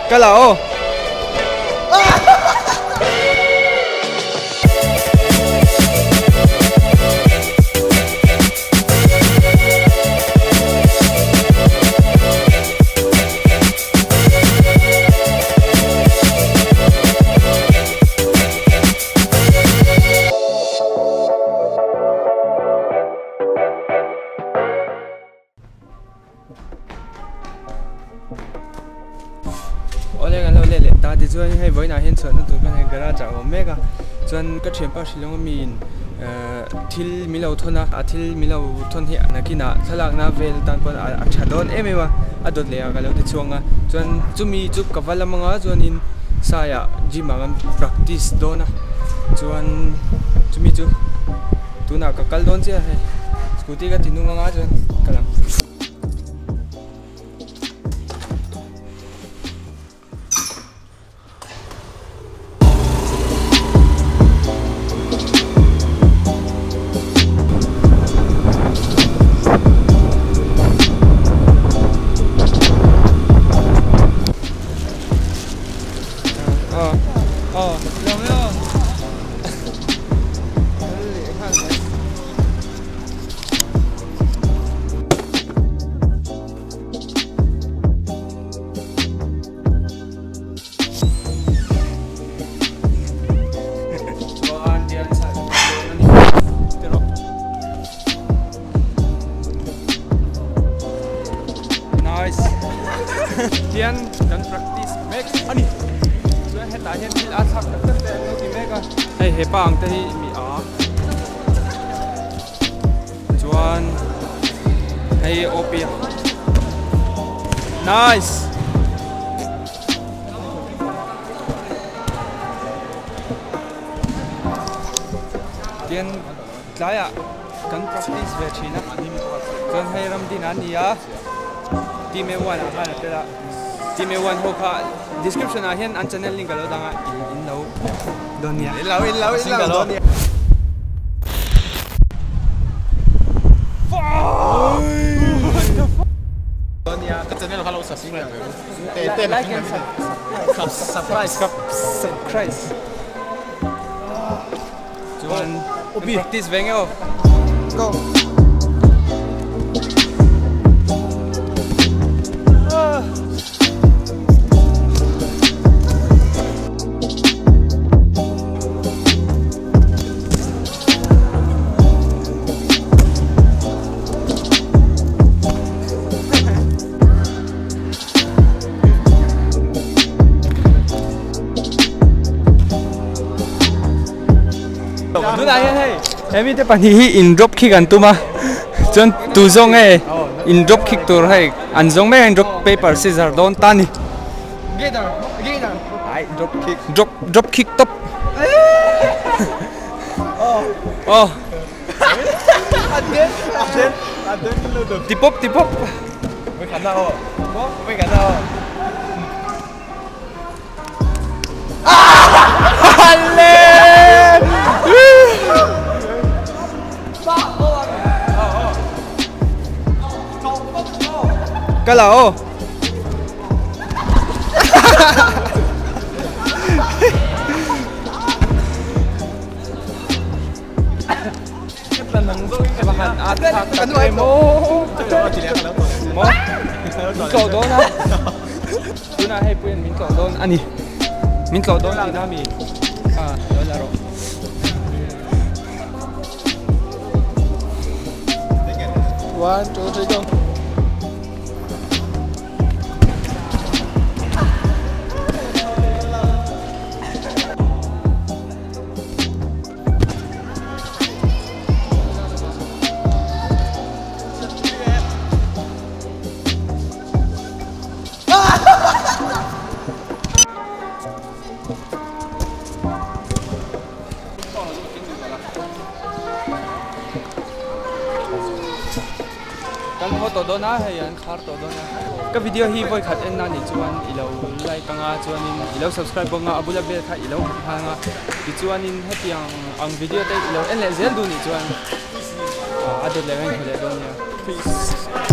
Kal ah aw. Awle kan lo let leh ta tichuan hei vawiinah hian chhuahna tur khan hei garage ah a awm mek a chuan ka thianpa Shillong ami in ehh thil min lo thawn a a thil min lo thawn hi nakinah thlalakna vel tan pawn a tha dawn em em a a dawt leh ah ka lo ti chhuang a chuan chumi chu ka va lam anga chuanin saiah gym ah kan practice dawn a chuan chumi chu tunah ka kal dawn chiah a hei scooty ka ti nung anga chuan ka lang. Nice. Tian kan practice mek ani. Chuan hetah hian thil a thlak tak tak te an lo ti mek a. Hei hepa ang te hi mi a. Chuan hei OP a. Nice. Tian tlaiah kan practice ve thin a chuan hei ramdin an ni a team A one ah khan a tel a team A one ho kha description ah hian an channel link a lo dang a in lo dawn nia in lo in lo in lo dawn nia. Ka channel kha lo subscribe ve u. Like and subscribe subscribe Chuan practice ve nge aw. Go. Tunah hian hei hemi te pahnih hi in drop kick an tum a chuan tu zawng nge in drop kick tur hei an zawng mek a in drop paper scissor dawn ta a ni drop drop kick tawp aw ti pawp ti pawp. Ka la aw. Min tlawh dawn a tunah hei puiin min tlawh dawn a ni min tlawh dawn tihna mi a lo la rawh One, two, three, go. Kan haw tawh dawn a hei an khar tawh dawn a ka video hi vawi khat en na nih chuan i lo like anga chuanin i lo subscribe bawk anga a bula bel kha i lo hmuh nghal anga tichuanin hetiang ang video te i lo en leh zel duh nih chuan a dawt leh ka inhmu leh dawn nia peace.